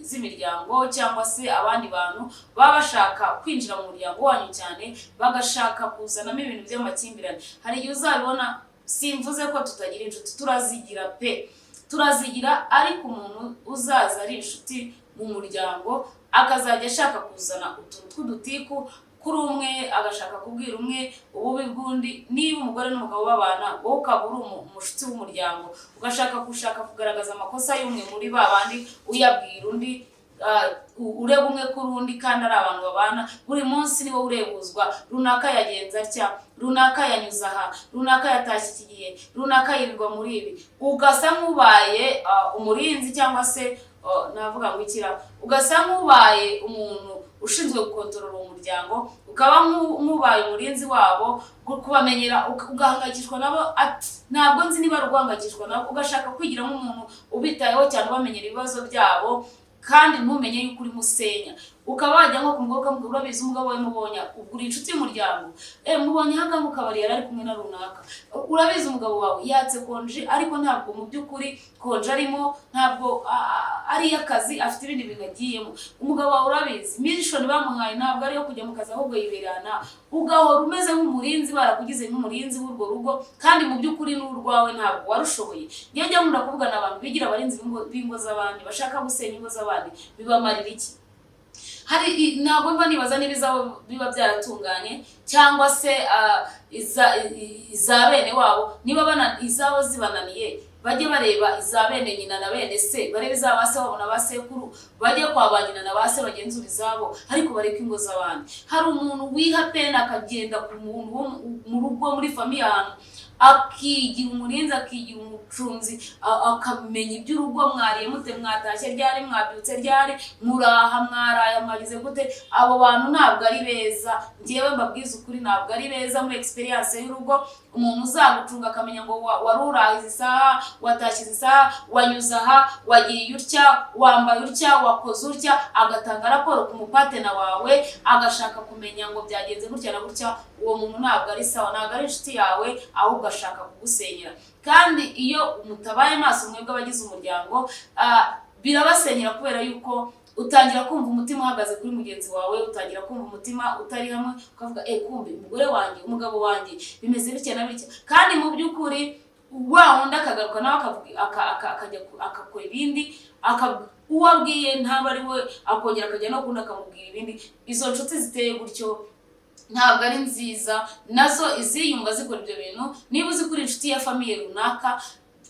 A: z'imiryango cyangwa se abandi bantu baba bashaka kwinjira mu muryango wanyu cyane, bagashaka kuzanamo ibintu by'amakimbirane. Hari igihe uzabibona. Simvuze ko tutagira inshuti, turazigira pe, turazigira. Ariko umuntu uzaza ari inshuti mu muryango, akazajya ashaka kuzana utuntu tw'udutiku kuri umwe, agashaka kubwira umwe ububi bw'undi. Niba umugore n'umugabo babana, wowe ukaba uri umushuti w'umuryango, ugashaka gushaka kugaragaza amakosa y'umwe muri ba bandi, uyabwira undi, ureba umwe kuri undi, kandi ari abantu babana buri munsi, niwo urebuzwa: runaka yagenze atya, runaka yanyuze aha, runaka yatashye iki gihe, runaka yirirwa muri ibi. Ugasa nk'ubaye umurinzi cyangwa se navuga ngo ikira, ugasa nk'ubaye umuntu ushinzwe gukontorora uwo muryango, ukaba nk'ubaye umurinzi wabo, kubamenyera, ugahangayikishwa nabo. Ntabwo nzi niba ari uguhangayikishwa nabo, ugashaka kwigira nk'umuntu ubitayeho cyane, ubamenyera ibibazo byabo, kandi ntumenye yuko urimo usenya. Ukaba wajya nko ku mugabo ukamubwira: "Urabizi, umugabo we mubonye." Ubwo uri inshuti y'umuryango. "Mubonye aha ngaha mu kabari, yari ari kumwe na runaka. Urabizi, umugabo wawe yatse konji, ariko ntabwo mu by'ukuri konji arimo ntabwo ari iy'akazi, afite ibindi bintu agiyemo. Umugabo wawe, urabizi, mission bamuhaye ntabwo ari iyo kujya mu kazi, ahubwo yiberana." Ugahora umeze nk'umurinzi, barakugize nk'umurinzi w'urwo rugo, kandi mu by'ukuri n'urwawe ntabwo warushoboye. Njya nkunda kuvugana abantu bigira abarinzi b'ingo z'abandi, bashaka gusenya ingo z'abandi. Bibamarira iki? Hari ntabwo mba nibaza niba izabo biba byaratunganye cyangwa se iza bene wabo. Niba izabo zibananiye, bajye bareba iza bene nyina na bene se, barebe iza ba se wabo na ba sekuru, bajye kwa ba nyina na ba se bagenzura izabo, ariko bareke ingo z'abandi. Hari umuntu wiha pena akagenda ku muntu wo mu rugo, muri famille ahantu, akigira umurinzi, akigira umucunzi, akamenya iby'urugo: mwariye mute, mwatashye ryari, mwabyutse ryari, muraha, mwaraya, mwagize gute. Abo bantu ntabwo ari beza. Ngewe mbabwiza ukuri, ntabwo ari beza muri experience y'urugo. Umuntu uzagucunga, akamenya ngo wari uraha izi saha, watashye izi saha, wanyuze aha, wagiye utya, wambaye utya, wakoze utya, agatanga raporo ku mupartner wawe, agashaka kumenya ngo byagenze gutya na gutya, uwo muntu ntabwo ari sawa, ntabwo ari inshuti yawe, ahubwo ashaka kugusenyera. Kandi iyo mutabaye maso mwebwe abagize umuryango, birabasenyera, kubera yuko utangira kumva umutima uhagaze kuri mugenzi wawe, utangira kumva umutima utari hamwe, ukavuga: "Eh, kumbe umugore wanjye, umugabo wanjye bimeze bitya na bitya." Kandi mu by'ukuri wa wundi akagaruka nawe akavuga, akajya akakora ibindi, uwo abwiye ntabwo ari we, akongera akajya no kundi akamubwira ibindi. Izo nshuti ziteye gutyo ntabwo ari nziza nazo, iziyumva zikora ibyo bintu. Niba uzi ko uri inshuti ya famille runaka,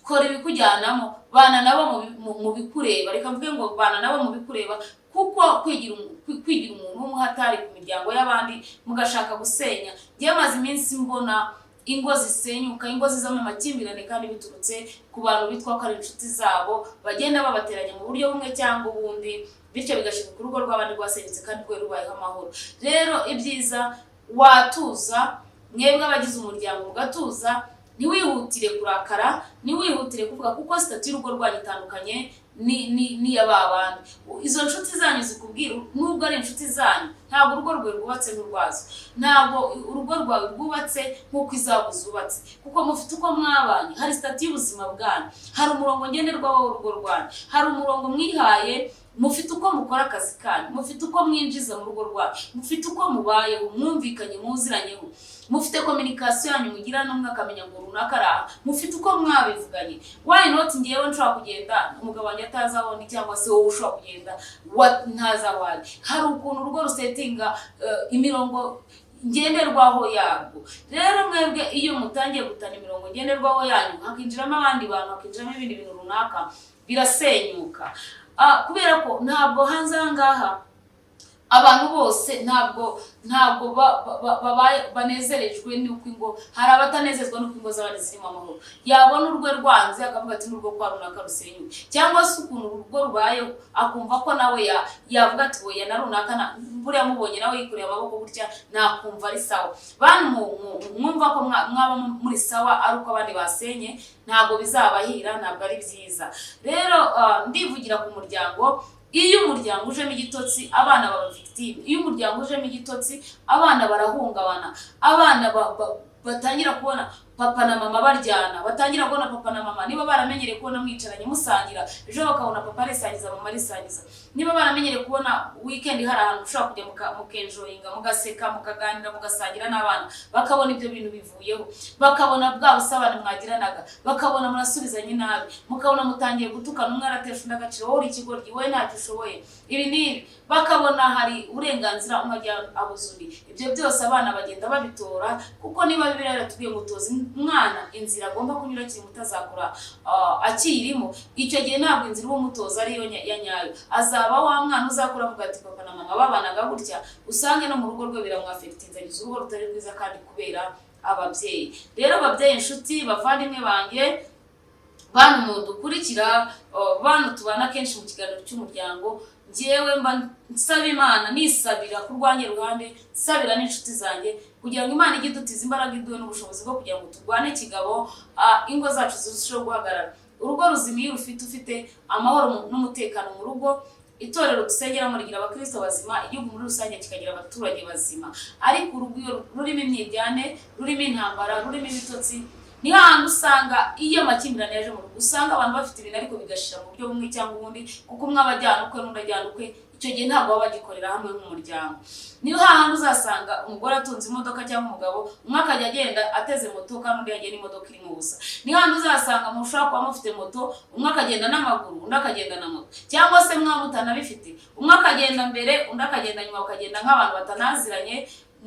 A: kora ibikujyanamo, bana nabo mu bikureba. Reka mvuge ngo bana nabo mu bikureba, kuko kwigira umuntu w'umuhatari ku miryango y'abandi, mugashaka gusenya. Njyewe maze iminsi mbona ingo zisenyuka, ingo zizamo amakimbirane, kandi biturutse ku bantu bitwa ko ari inshuti zabo, bagenda babateranya mu buryo bumwe cyangwa ubundi, bityo bigashyirwa ku rugo rw'abandi rwasenyutse kandi rwe rubayeho amahoro. Rero ibyiza watuza, mwebwe abagize umuryango mugatuza, ntiwihutire kurakara, ntiwihutire kuvuga, kuko status y'urugo rwanyu itandukanye n'iya ba bandi. Izo nshuti zanyu zikubwira, nubwo ari inshuti zanyu, ntabwo urugo rwawe rwubatse nk'urwazo, ntabwo urugo rwawe rwubatse nk'uko izabo zubatse, kuko mufite uko mwabanye. Hari status y'ubuzima bwanyu, hari umurongo ngenderwaho w'urugo rwanyu, hari umurongo mwihaye. Mufite uko mukora akazi kanyu, mufite uko mwinjiza mu rugo rwanyu, mufite uko mubayeho, mwumvikanye, muziranyeho, mufite communication yanyu mugira n'umwe akamenya ngo runaka ari aha, mufite uko mwabivuganye. Why not ngewe nshobora kugenda umugabo wanjye atazi aho ndi, cyangwa se wowe ushobora kugenda ntazi aho ari? Hari ukuntu urugo rusettinga imirongo ngenderwaho yarwo. Rero mwebwe iyo mutangiye gutana imirongo ngenderwaho yanyu, hakinjiramo abandi bantu, hakinjiramo ibindi bintu runaka, birasenyuka. Kubera ko ntabwo hanze aha ngaha abantu bose ntabwo babaye banezerejwe n'uko ingo, hari abatanezezwa n'uko ingo z'abandi zirimo amahoro. Yabona urwe rwanze, akavuga ati: "N'urwo kwa runaka rusenyuke," cyangwa se ukuntu urugo rubayeho, akumva ko nawe yavuga ati: "Oya, na runaka buriya mubonye nawe yikoreye amaboko gutya, nakumva ari sawa." Bantu mwumva ko mwaba muri sawa ari uko abandi basenye, ntabwo bizabahira, ntabwo ari byiza. Rero ndivugira ku muryango. Iyo umuryango ujemo igitotsi, abana baba victime. Iyo umuryango ujemo igitotsi, abana barahungabana, abana batangira kubona papa na mama baryana, batangira kubona papa na mama, niba baramenyereye kubona mwicaranye musangira, ejo bakabona papa arisangiza, mama arisangiza. Niba baramenyereye kubona weekend hari ahantu ushobora kujya mukenjoyinga, mugaseka, mukaganira, mugasangira n'abana, bakabona ibyo bintu bivuyeho, bakabona bwa busabane mwagiranaga, bakabona murasubizanye nabi, mukabona mutangiye gutukana, umwe aratesha undi agaciro: "Wowe uri ikigoryi, wowe ntacyo ushoboye," ibi n'ibi. Bakabona hari uburenganzira umwe ajya abuza undi. Ibyo byose abana bagenda babitora, kuko niba Bibiliya yaratubwiye ngo toza umwana inzira agomba kunyura akiri muto, azakura akiyirimo. Icyo gihe ntabwo inzira uba umutoza ariyo ya nyayo. Azaba wa mwana uzakura avuga ati: "Papa na mama babanaga gutya." Usange no mu rugo rwe biramwafekitinza, agize urugo rutari rwiza kandi kubera ababyeyi. Rero ababyeyi, inshuti, bavandimwe banjye, bantu mudukurikira, bantu tubana kenshi mu kiganiro cy'umuryango, njyewe mba nsaba Imana, nisabira ku rwanjye ruhande, nsabira n'inshuti zanjye, kugira ngo Imana ijye idutiza imbaraga, iduhe n'ubushobozi bwo kugira ngo turwane kigabo, ingo zacu zirusheho guhagarara. Urugo ruzima iyo ufite amahoro n'umutekano mu rugo, itorero dusengeramo rigira abakristo bazima, igihugu muri rusange kikagira abaturage bazima. Ariko urugo iyo rurimo imyiryane, rurimo intambara, rurimo ibitotsi, ni hahandi usanga iyo amakimbirane yaje mu rugo, usanga abantu bafite ibintu ariko bigashira mu buryo bumwe cyangwa ubundi, kuko umwe aba ajyana ukwe n'undi ajyana ukwe. Icyo gihe ntabwo baba bagikorera hamwe nk'umuryango. Niyo hahandi uzasanga umugore atunze imodoka cyangwa umugabo, umwe akajya agenda ateze moto kandi undi yagenda imodoka irimo ubusa. Niyo hahandi uzasanga mushobora kuba mufite moto, umwe akagenda n'amaguru, undi akagenda na moto, cyangwa se mwaba mutanabifite, umwe akagenda mbere, undi akagenda nyuma, bakagenda nk'abantu batanaziranye,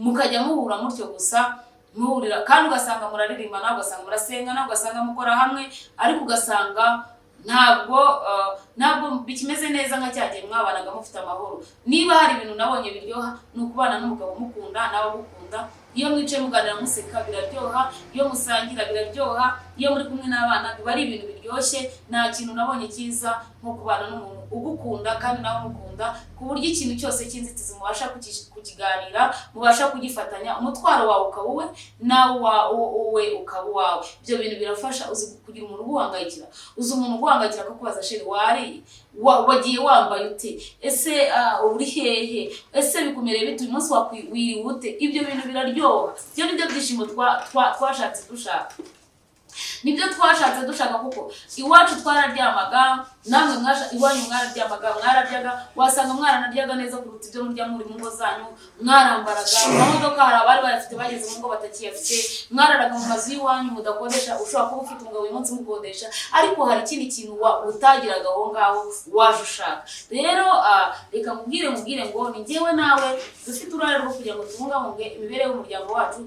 A: mukajya muhura mutyo gusa muhurira, kandi ugasanga muraririmba nawe, ugasanga murasenga nawe, ugasanga mukora hamwe, ariko ugasanga ntabwo bikimeze neza nka cya gihe mwabanaga mufite amahoro. Niba hari ibintu nabonye biryoha, ni ukubana n'umugabo mukunda nawe agukunda. Iyo mwicaye muganira, museka, biraryoha. Iyo musangira, biraryoha. Iyo muri kumwe n'abana, biba ari ibintu biryoshye. Nta kintu nabonye cyiza nko kubana n'umuntu ugukunda kandi nawe umukunda, ku buryo ikintu cyose cy'inzitizi mubasha kukiganira, mubasha kugifatanya, umutwaro wawe ukaba uwe, nawe uwe ukaba uwawe. Ibyo bintu birafasha. Uzi kugira umuntu uguhangayikira? Uzi umuntu uguhangayikira akakubaza: "Chéri, wariye? Wagiye wambaye ute? Ese uri hehe? Ese bikumereye bite uyu munsi? Wiriwe ute?" Ibyo bintu biraryoha. Ibyo ni byo byishimo twashatse dushaka, nibyo twashatse dushaka, kuko iwacu twararyamaga, namwe iwanyu mwararyamaga, mwararyaga, wasanga mwaranaryaga neza kuruta ibyo murya muri mu ngo zanyu. Mwarambaraga, amamodoka hari abari bayafite bageze mu ngo batakiyafite. Mwararaga mu mazu y'iwanyu mudakodesha. Ushobora kuba ufite umugabo uyu munsi mukodesha, ariko hari ikindi kintu utagiraga aho ngaho waje ushaka. Rero reka nkubwire ngo ni njyewe nawe dufite uruhare rwo kugira ngo tubungabunge imibereho y'umuryango wacu,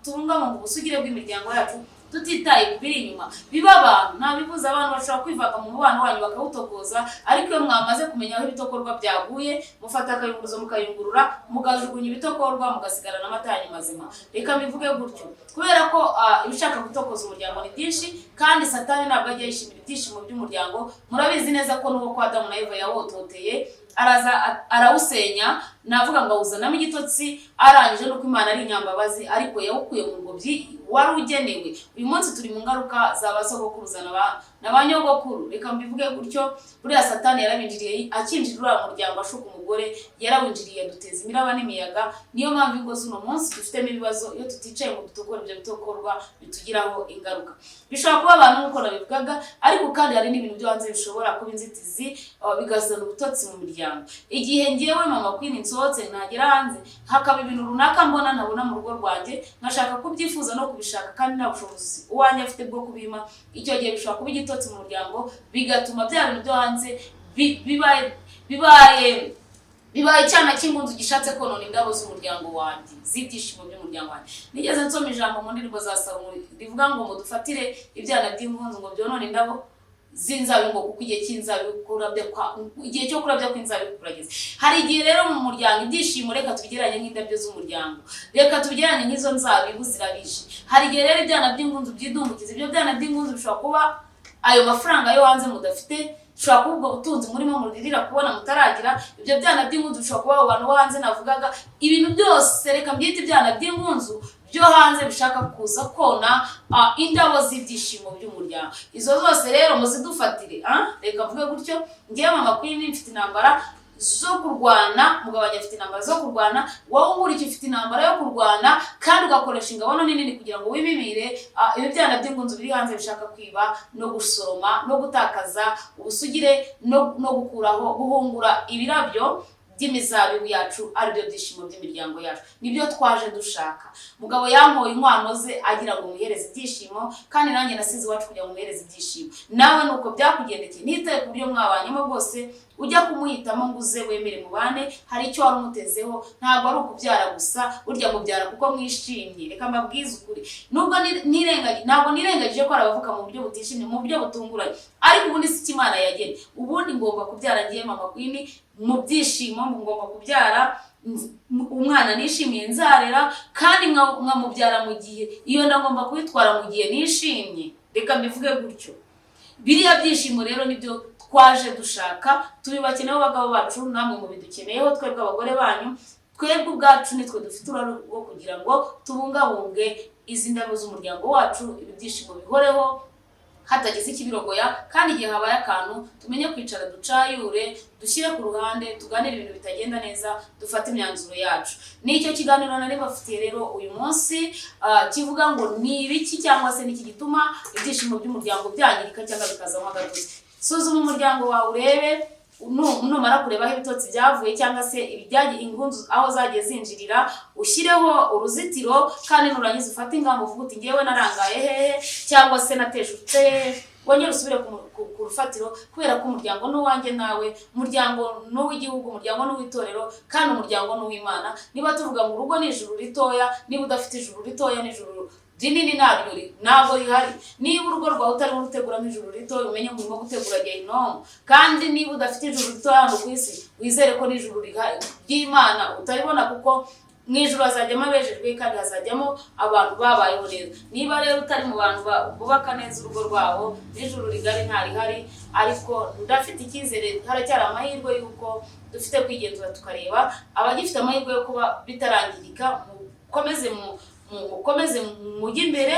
A: tubungabunge ubusugire bw'imiryango yacu, tutitaye ku biri inyuma. Biba abantu ntabibuza, abantu bashobora kwivanga mu mubano wanyu bakawutokoza, ariko iyo mwamaze kumenya aho ibitokorwa byaguye, mufata akayunguruzo mukayungurura, mukajugunya ibitokorwa, mugasigarana amata yanyu mazima. Reka mbivuge gutyo, kubera ko ibishaka gutokoza umuryango ni byinshi, kandi Satani ntabwo ajya yishimira ibyishimo by'umuryango. Murabizi neza ko n'uwo kwa Adamu na Eva yawototeye, araza arawusenya, navuga ngo awuzanamo igitotsi. Arangije, nuko Imana ari inyambabazi, ariko yawukuye mu ngobyi wari ugenewe. Uyu munsi turi mu ngaruka za ba sogokuruza na ba nyogokuru, reka mbivuge gutyo. Buriya Satani yarabinjiriye, akinjira uriya muryango ashuka umugore, yarawinjiriye aduteza imiraba n'imiyaga. Niyo mpamvu ingo z'uno munsi dufitemo ibibazo. Iyo tuticaye ngo dutokore ibyo bitokorwa, bitugiraho ingaruka. Bishobora kuba abantu nk'uko nabivugaga, ariko kandi hari n'ibintu byo hanze bishobora kuba inzitizi, bigazana ubutotsi mu miryango. Igihe ngewe Mama Queen nsohotse, nagera hanze hakaba ibintu runaka mbona ntabona mu rugo rwanjye, nkashaka kubyifuza no kubishaka, kandi nta bushobozi uwanjye afite bwo kubima, icyo gihe bishobora kuba igitotsi mu muryango, bigatuma bya bintu byo hanze bibaye icyana cy'ingunzu gishatse konona indabo z'umuryango wanjye, z'ibyishimo by'umuryango wanjye. Nigeze nsoma ijambo mu ndirimbo za Salomo rivuga ngo mudufatire ibyana by'ingunzu ngo byonone indabo z'inzabibu, ngo kuko igihe cyo kurabya kw'inzabibu kurageze. Hari igihe rero mu muryango ibyishimo, reka tubigereranye nk'indabyo z'umuryango, reka tubigereranye nk'izo nzabibu zirabije. Hari igihe rero ibyana by'ingunzu byidumbukiza. Ibyo byana by'ingunzu bishobora kuba ayo mafaranga yo hanze mudafite, bishobora kuba ubwo butunzi murimo muririra kubona mutaragira. Ibyo byana by'ingunzu bishobora kuba abo bantu bo hanze navugaga. Ibintu byose reka mbyite ibyana by'ingunzu byo hanze bishaka kuza kona indabo z'ibyishimo by'umuryango. Izo zose rero muzidufatire. Reka mvuge gutyo, ngewe Mama Queen mfite intambara. zo kurwana. Mugabo wanjye afite intambara zo kurwana, wowe nkurikiye ufite intambara yo kurwana, kandi ugakoresha ingabo nini kugira ngo wibibire ibi byana by'ingunzu biri hanze bishaka kwiba no gusoroma no gutakaza ubusugire no gukuraho, guhungura ibirabyo by'imizabibu yacu, aribyo byishimo by'imiryango yacu. Nibyo twaje dushaka. Mugabo yampoye inkwano ze agira ngo muhereze ibyishimo, kandi nanjye nasize iwacu kugira ngo muhereze ibyishimo. Nawe nuko byakugendekeye. Ntitaye ku buryo mwabanyemo bwose, ujya kumuhitamo ngo uze wemere mubane, hari icyo wari umutezeho. Ntabwo ari ukubyara gusa, burya mubyara kuko mwishimye. Reka mbabwize ukuri, nubwo ntabwo nirengagije ko hari abavuka mu buryo butishimye, mu buryo butunguranye, ariko ubundi si icyo Imana yagennye. Ubundi ngomba kubyara ngiye mama Queen mu byishimo, ngomba kubyara umwana nishimiye nzarera, kandi nkamubyara mu gihe iyo ndagomba kubitwara mu gihe nishimye. Reka mbivuge gutyo. Biriya byishimo rero nibyo twaje dushaka, tubibakeneyeho abagabo bacu, namwe mubidukeneyeho twebwe abagore banyu. Twebwe ubwacu nitwe dufite uruhare rwo kugira ngo tubungabunge izi ndabo z'umuryango wacu, ibi byishimo bihoreho hatagize ikibirogoya. Kandi igihe habaye akantu, tumenye kwicara, ducayure, dushyire ku ruhande, tuganire ibintu bitagenda neza, dufate imyanzuro yacu. Nicyo kiganiro nari mbafitiye rero uyu munsi, kivuga ngo ni ibiki cyangwa se niki gituma ibyishimo by'umuryango byangirika cyangwa bikazamo agatotsi. Suzuma umuryango wawe urebe. Numara kureba aho ibitotsi byavuye cyangwa se ibijyanye ingunzu aho zagiye zinjirira, ushyireho uruzitiro. Kandi nurangiza ufate ingamba, uvuga uti: "Ngewe narangaye hehe cyangwa se nateshutse hehe?" Wongere usubire ku rufatiro, kubera ko umuryango ni uwanjye nawe, umuryango ni uw'igihugu, umuryango ni uw'itorero, kandi umuryango ni uw'Imana. Niba tuvuga ngo urugo ni ijuru ritoya, niba udafite ijuru ritoya, n'ijuru rinini ntabwo ntabwo rihari. Niba urugo rwawe utarimo guteguramo ijuru ritoya, umenye ngo urimo gutegura gehinomu. Kandi niba udafite ijuru ritoya hano ku isi, wizere ko n'ijuru rihari ry'Imana utaribona, kuko mu ijuru hazajyamo abejejwe kandi hazajyamo abantu babayeho neza. Niba rero utari mu bantu bubaka neza urugo rwabo, n'ijuru rigari ntarihari. Ariko ndafite icyizere, haracyari amahirwe y'uko dufite kwigenzura tukareba abagifite amahirwe yo kuba bitarangirika. Mukomeze mujye imbere,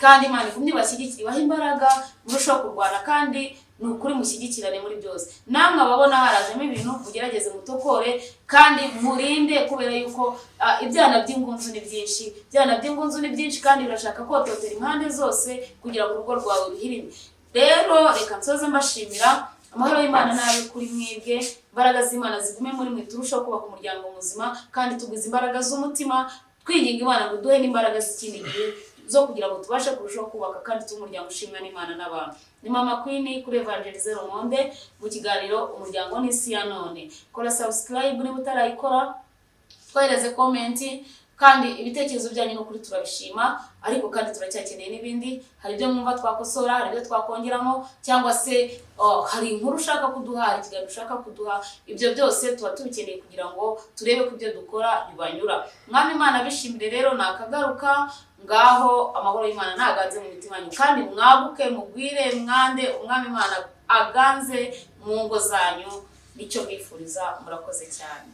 A: kandi Imana igumye ibashyigikire, ibahe imbaraga murushaho kurwana. Kandi ni ukuri mushyigikirane muri byose. Namwe ababona harajemo ibintu, mugerageze mutokore kandi murinde, kubera yuko ibyana by'ingunzu ni byinshi. Ibyana by'ingunzu ni byinshi kandi birashaka kototera impande zose kugira ngo urugo rwawe ruhirime. Rero reka nsoze mbashimira. Amahoro y'Imana n'abe kuri mwebwe, imbaraga z'Imana zigume muri mwe, turusheho kubaka umuryango muzima, kandi tugwize imbaraga z'umutima, twinginga Imana ngo duhe n'imbaraga z'ikindi gihe zo kugira ngo tubashe kurushaho kubaka kandi tube umuryango ushimwa n'Imana n'abantu. Ni Mama Queen kuri Evangelize Monde mu kiganiro Umuryango n'Isi ya None. Kora subscribe niba utarayikora, twohereze comment, kandi ibitekerezo byanyu ni ukuri turabishima, ariko kandi turacyakeneye n'ibindi. Hari ibyo mwumva twakosora, hari ibyo twakongeramo, cyangwa se hari inkuru ushaka kuduha, hari ikiganiro ushaka kuduha, ibyo byose tuba tubikeneye kugira ngo turebe ko ibyo dukora bibanyura. Mwami Imana bishimire. Rero nakagaruka ngaho. Amahoro y'Imana ntaganze mu mitima yanyu, kandi mwaguke, mugwire, mwande. Umwami Imana aganze mu ngo zanyu, nicyo mbifuriza. Murakoze cyane.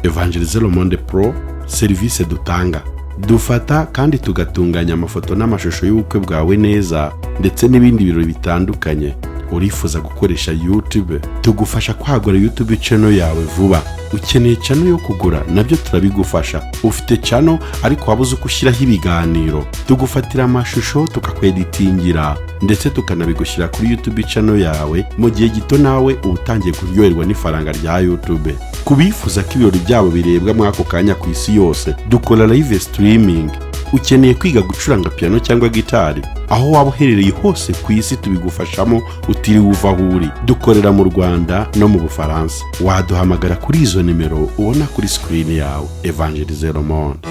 B: Evangelize Le Monde Pro, serivisi dutanga: dufata kandi tugatunganya amafoto n'amashusho y'ubukwe bwawe neza, ndetse n'ibindi birori bitandukanye. Urifuza gukoresha YouTube? Tugufasha kwagura YouTube channel yawe vuba. Ukeneye channel yo kugura? Nabyo turabigufasha. Ufite channel ariko wabuze uko ushyiraho ibiganiro? Tugufatira amashusho, tukakweditingira, ndetse tukanabigushyira kuri YouTube channel yawe mu gihe gito, nawe uba utangiye kuryoherwa n'ifaranga rya YouTube. Ku bifuza ko ibirori byabo birebwa muri ako kanya ku isi yose, dukora live streaming. Ukeneye kwiga gucuranga piano cyangwa gitari? Aho waba uherereye hose ku isi tubigufashamo utiriwe uva aho uri. Dukorera mu Rwanda no mu Bufaransa. Waduhamagara kuri izo nimero ubona kuri screen yawe. Evangelize Le Monde.